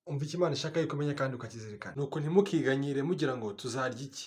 Umva icyo Imana ishaka yuko umenya kandi ukakizirikana. Nuko ntimukiganyire mugira ngo tuzarya iki,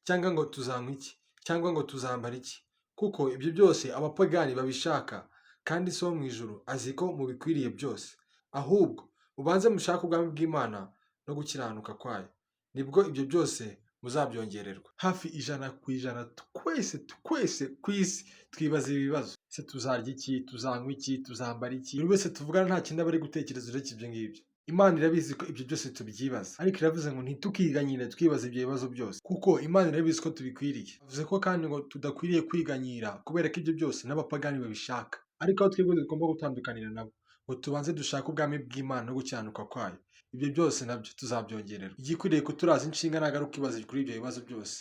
cyangwa ngo tuzanywa iki, cyangwa ngo tuzambara iki, kuko ibyo byose abapagani babishaka, kandi So wo mu ijuru azi ko mubikwiriye byose. Ahubwo mubanze mushake ubwami bw'Imana no gukiranuka kwayo, nibwo ibyo byose muzabyongererwa. Hafi 100% twese twese ku isi twibaza ibi bibazo: ese tuzarya iki, tuzanywa iki, tuzambara iki? Buri wese tuvugana nta kindi aba ari gutekereza uretse ibyo ngibyo. Imana irabizi ko ibyo byose tubyibaza, ariko iravuze ngo ntitukiganyire twibaza ibyo bibazo byose, kuko Imana irabizi ko tubikwiriye. Avuze ko kandi ngo tudakwiriye kwiganyira kubera ko ibyo byose n'abapagani babishaka, ariko aho twebwe tugomba gutandukanira nabo, ngo tubanze dushake ubwami bw'Imana no gukiranuka kwayo, ibyo byose nabyo tuzabyongererwa. Igikwiriye kuturaza inshinga ntabwo ari ukwibaza kuri ibyo bibazo byose,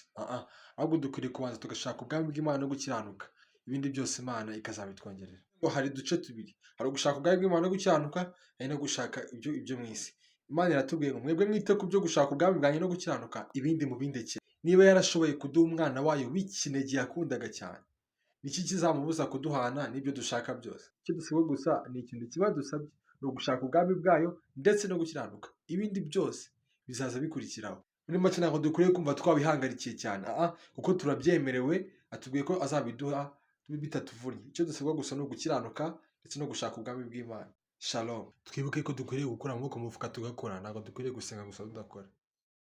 ahubwo dukwiriye kubanza tugashaka ubwami bw'Imana no gukiranuka, ibindi byose Imana ikazabitwongerera. Ngo hari uduce tubiri: hari ugushaka ubwami bw'Imana no gukiranuka, hari no gushaka ibyo mu isi. Imana iratubwiye ngo mwebwe mwite ku byo gushaka ubwami bwanjye no gukiranuka, ibindi mubindekere. Niba yarashoboye kuduha umwana wayo w'ikinege yakundaga cyane, niki kizamubuza kuduhana n'ibyo dushaka byose? Icyo dusabwa gusa ni ikintu kiba dusabye, ni ugushaka ubwami bwayo ndetse no gukiranuka, ibindi byose bizaza bikurikiraho. Muri make, ntabwo dukwiriye kumva twabihangarikiye cyane, kuko turabyemerewe, atubwiye ko azabiduha bitatuvunnye. Icyo dusabwa gusa ni ugukiranuka ndetse no gushaka ubwami bw'Imana. Shalom. Twibuke ko dukwiriye gukura amaboko mu mufuka tugakora, ntabwo dukwiriye gusenga gusa tudakora.